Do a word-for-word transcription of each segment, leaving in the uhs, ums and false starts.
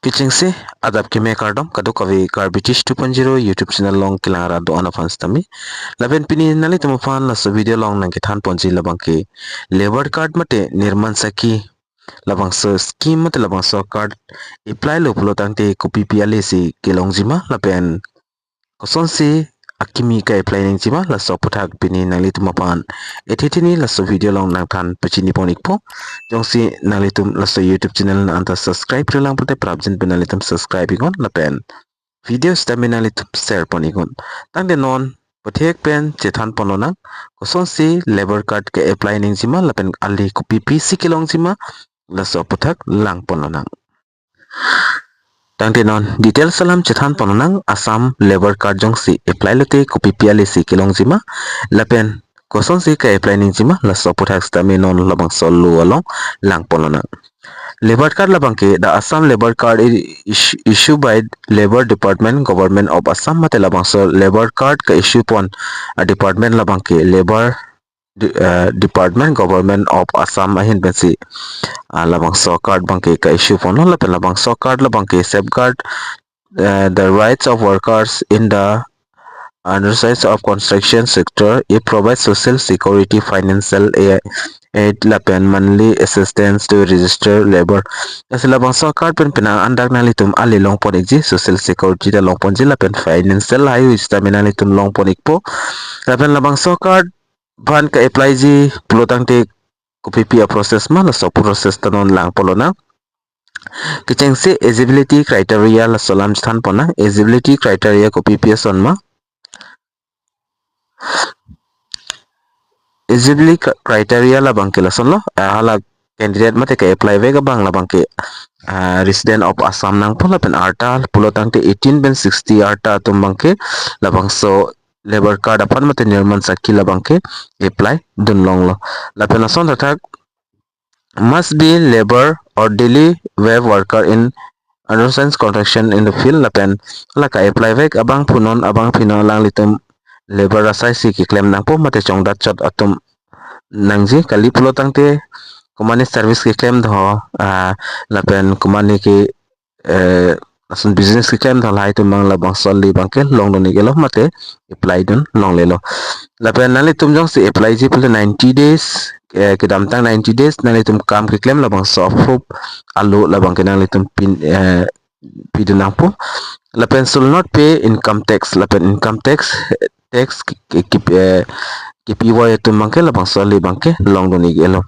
Kechengsi adap keme kardom kadokave Karbi Teach two point zero YouTube channel along kelang arat do-an aphan sitame. Lapen pini nanglitum aphan laso video along nangkethan ponji labangke labour card mate nirman sakhi labangso scheme mate labangso card apply lo pulo tangte kopipi ale si kelongjima lapen kosonsi akimi ka-apply nangjima laso aputhak pini nanglitum aphan ethe thini laso video along nangthan pachini pon ikpo. Jongsi nanglitum laso YouTube channel nang anta subscribe relang pulote prapjin pen nanglitum subscribe iknon lapen video sitame nanglitum share pon iknon. Tangte non pathek pen chethan pon lonang kosonsi labour card ka-apply nangjima lapen ale kopipi si kelongjima laso aputhak lang pon lonang. Tangte non details alam chethan pon lonang. Assam labour card jongsi apply lote kopipi ale si kelongjima lapen kosonsi ka-apply nangjima laso aputhak sitame non labangso law along lang pon lonang. Labour card labangke the Assam labour card i- is- issue by Labour Department, Government of Assam mate labangso labour card ka-issue pon a department labangke labour de- eh, department, Government of Assam ahin pensi ah, labangso card abangke ka-issue ponlo lapen labangso card labangke safeguard uh, the rights of workers in the undersides of construction sector. It provides social security, financial aid lapen monthly assistance to register labour. Lasi labangso card pen penang andak nanglitum ale long pon ikji, social security ta long ponji lapen financial hai sitame nanglitum long pon ikpo. Lapen labangso card aphan ka-apply ji pulo tangte kopipi a-process ma, laso process ta non lang pon lonang. Kechengsi eligibility criteria laso alam chethan pon nang. Eligibility criteria kopipi ason ma? Eligibility cri- criteria labangke lasonlo, ah, hala candidate mate ka-apply vek abang labangke ah, resident of Assam nangpo lapen arta pulo tangte eighteen pen sixty arta atum abangke labangso labour card aphan mate nirman sakhi labangke apply dun longlo. Lapen lason thathak must be labour or daily wage worker in undersides construction in the field lapen la ka-apply vek abangphu non abangpi non alanglitum labour asai si keklem nangpo mate chongdat chot atum nangji, kali pulo tangte komane service keklem do ah, lapen komane ke eh, lason business keklem do lahai atum abang labangso ale abangke long dun ik-elo mate apply dun longlelo. Lapen nanglitum jongsi apply ji pulote ninety days eh, kedamtang ninety days nanglitum kam keklem labangso approve alo labangke nanglitum pin eh, pidun nangpo. Lapen shall not pay income tax lapen income tax tax ki- ki- ki- eh, kipi voi atum abangke labangso ale abangke long dun ik-elo.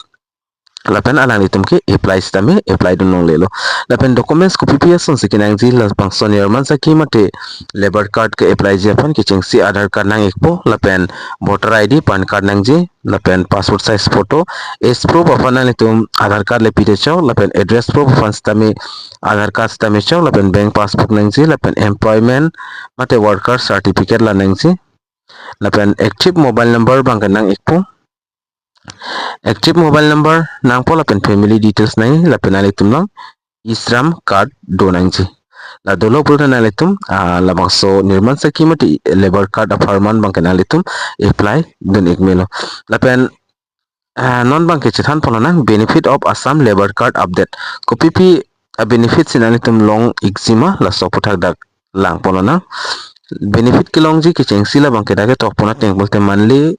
Lapen alanglitum ke apply sitame apply dun longlelo. Lapen documents kopipi asonsi kenangji labangso nirman sakhi mate labour card ka-apply ji aphan kechengsi Aadhaar card nang ikpo lapen voter I D, PAN card nangji lapen passport size photo. Age proof aphan nanglitum Aadhaar card le pite chok lapen address proof aphan sitame Aadhaar card sitame chok lapen bank passbook nangji lapen employment mate worker certificate la nangji. Lapen active mobile number abangke nang ikpo. Active mobile number nangpo lapen family details nang lapen nanglitum along e-Shram card do nangji. La dolo pulote nanglitum ah, labangso nirman sakhi mate labour card apharman abangke nanglitum apply dun ik melo. Lapen ah, non abangke chethan pon lonang benefit of Assam labour card update. Kopipi a-benefit si nanglitum long ikjima laso aputhak dak lang pon lonang. Benefit kelongji kechengsi labangke dak ketok pon ateng pulote monthly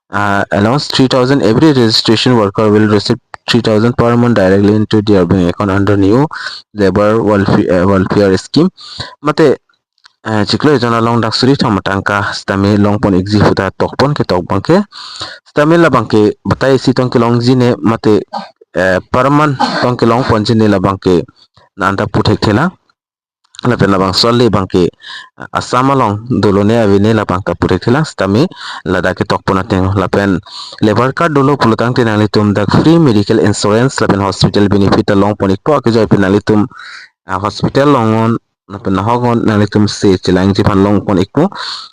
uh, announced three thousand. Every registration worker will receive three thousand per month directly into their bank account under new labor welfare, uh, welfare scheme. Mate uh, chiklo ejon along dak suri thom atangka sitame long pon ikji pu ta tok pon ketok abangke. Sitame labangke batai isi tong kelongji ne mate uh, per month tong kelong ponji ne labangke nang anta pu thekthelang. Lapen labangso ale abangke Assam along dolo ne ave ne labang ta pu thekthelang sitame ladak ketok pon ateng. Lapen labour card dolo pulo tangte nanglitum dak free medical insurance lapen hospital benefit ta long pon ikpo. Akejoi pen nanglitum ah, hospital longnon lapen nahoknon nanglitum se chelangji aphan long pon ikpo.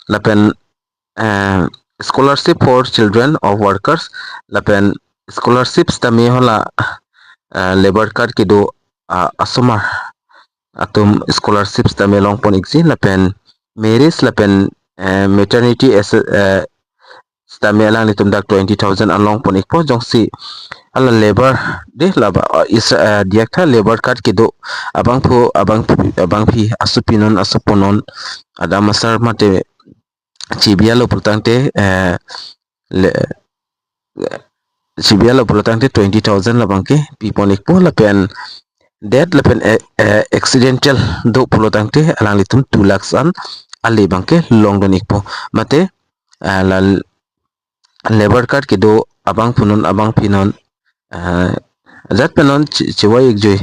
Lapen eh, scholarship for children of workers lapen scholarship sitame hala eh, labour card kedo ah, asomar atum scholarship sitame long pon ikji lapen marriage lapen eh, maternity as eh, sitame alanglitum dak twenty thousand along pon ikpo. Jongsi hala labour de laba, uh, is, uh, diyaktha labour card kedo abangphu, abangphi, abangphi asopinon asoponon, adam asar mate chibialo pulotangte, eh, le, chibialo pulotangte twenty thousand labangke pipon ikpo lapen death lapen, eh, eh, accidental do pulotangte alanglitum two lakhs an ale abangke longdun ikpo. Mate, ah, la labour card kedo abangphunon abangphinon, ah, ajat penon chi-, chivai ikjui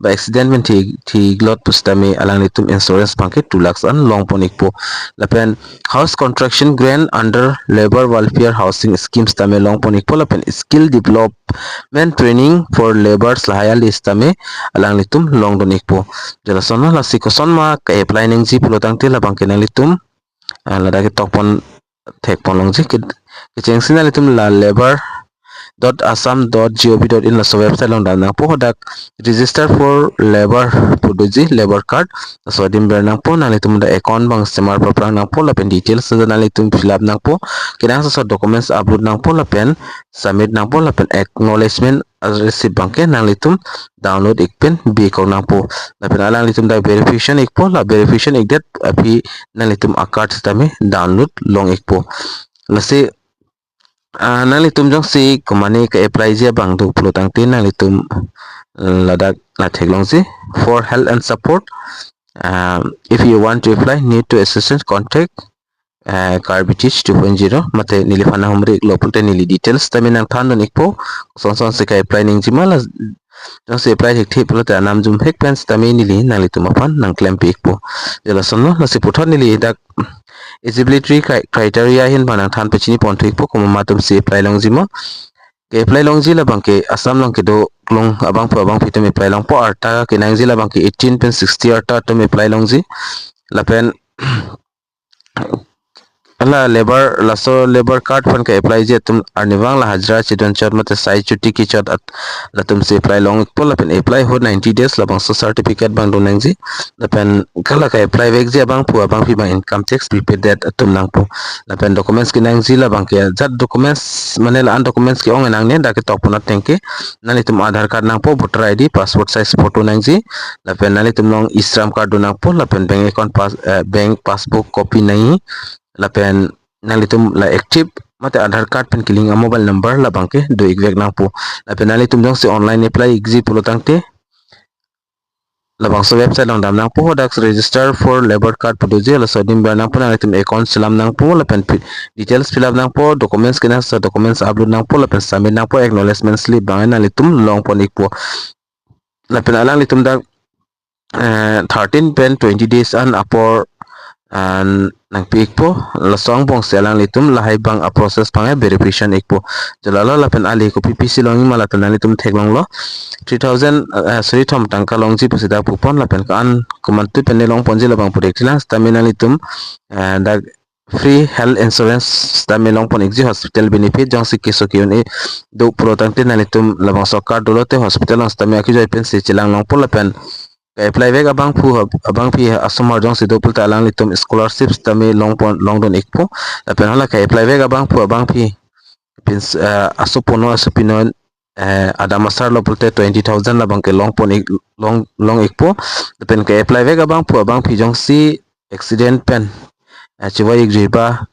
ba accident pen thi, thiglot pusitame alanglitum insurance abangke two lakhs an longpon ikpo. Lapen house construction grant under labour welfare housing scheme sitame longpon ikpo lapen skill development training for labourers lahai ale sitame alanglitum longdun ikpo. Jalason lasi kosonma ke-apply nangji pulotangte labangke nanglitum, ah, ladak ketokpon thekpon longji ke, kechengsi nanglitum la labour dot assam dot gov dot in laso website along dam nangpo. Hadak register for labour pu doji, labour card laso adim ber nangpo. Nanglitum dak account abang semar paprang nangpo lapen details nanglitum fill up nangpo. Kenangsot documents upload nangpo lapen submit nangpo lapen acknowledgement receipt abangke nanglitum download ik pen bikok nangpo. Lapen alanglitum dak verification ikpo, la verification ikdet aphi nanglitum a-card sitame download long ikpo. Lasi, ah, nanglitum jongsi komane ke-apply ji abang do pulotangte nanglitum, eh, ladak la theklongji, for help and support, ah, if you want to apply, need to assistance, contact, eh, Karbi Teach two point zero, mate neliphan nanghumri iklo pulote neli details sitame nangthandun ikpo, kosonson si ke-apply nangjima, la jongsi apply thekthe pulote anam jumhek pen sitame neli nanglitum aphan nangklempi ikpo. Jalasonlo, lasi puthot neli dak eligibility cri-, criteria ahin abang nangthan pachini ponthu ikpo, komat atum si apply longjima. Ke-apply longji labangke Assam along kedo long abangphu abangphi atum apply longpo. Arta kenangji labangke eighteen pen sixty arta atum apply longji. Lapen hala labour, laso labour card aphan ke-apply ji atum arnivang la hajira chedon chot mate sai chuti kechot at-, latum si apply long ikpo lapen apply ahut ninety days labangso certificate abang do nangji. Lapen hala ke-apply vekji abangphu abangphi abang income tax prepaid det atum nangpo. Lapen documents kenangji labangke ajat documents mane la-an documents ke-ong nangne, dak ketokpon atengke nanglitum Aadhaar card nangpo, voter I D, passport size photo nangji, lapen nanglitum along e-Shram card do nangpo, lapen bank account pass, eh, bank passbook copy nangji, lapen nanglitum la active mate Aadhaar card pen kelink a-mobile number labangke do ikvek nangpo. Lapen nanglitum jongsi online apply ikji pulotangte labangso website along dam nangpo, hadak register for labour card pu doji, laso adim ber nangpo, nanglitum account selam nangpo lapen pi-, details fill up nangpo, documents kenangsot documents upload nangpo lapen submit nangpo, acknowledgement slip abang nanglitum longpon ikpo. Lapen alanglitum dak, eh, thirteen pen twenty days an apor an nangpi ikpo, laso angbong si alanglitum lahai abang a-process abang verification ikpo. Jalalo lapen ale kopi pisi longjima latum nanglitum theklonglo. Three thousand, eh, suri thom tangka longji pusi dak pupon, lapen ko-an komantu pen ne longponji labang pu thekthe lang sitame nanglitum, eh, dak free health insurance sitame longpon ikji, hospital benefit jongsi keso ke-un-e do pulotangte nanglitum labangso card dolote hospital along sitame akejoi pensi chelang longpo. Lapen ke-apply vek abangphu ab-, abangphi asomar jongsi do pulote alanglitum scholarship sitame longpon, longdun ikpo. Lapen hala ke-apply vek abangphu abangphi pins, eh, asoponon asopinon, eh, adam asarlo pulote twenty thousand labangke longpon ik, long, long ikpo. Lapen ke-apply vek abangphu abangphi jongsi accident pen, eh, chivai ikjui ba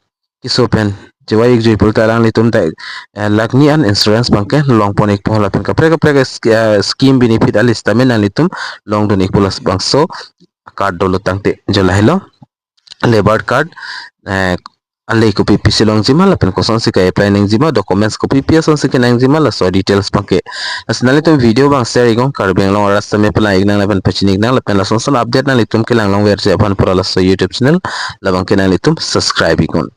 keso pen chivai ikjui pulote alanglitum ta, eh, lakh ni an insurance abangke longpon ikpo. Lapen kaprek kaprek sk-, eh, scheme benefit ale sitame nanglitum longdun ikpo, labangso card dolo tangte. Jo lahelo labour card, eh, ale kopi pisi longjima lapen kosonsi ke-apply nangjima, documents kopi pi asonsi kenangjima, laso details abangke. Lasi nanglitum video abang share iknon, Karbi Anglong arat sitame palang iknang lapen pachini iknang, lapen lasonson update nanglitum kelang longverji aphan pura laso YouTube channel labangke nanglitum subscribe iknon.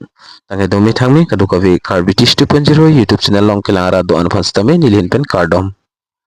Tangke dome thangme kadokave Karbi Teach two point zero YouTube channel along kelang arat do-an aphan sitame neli ahin pen kardom.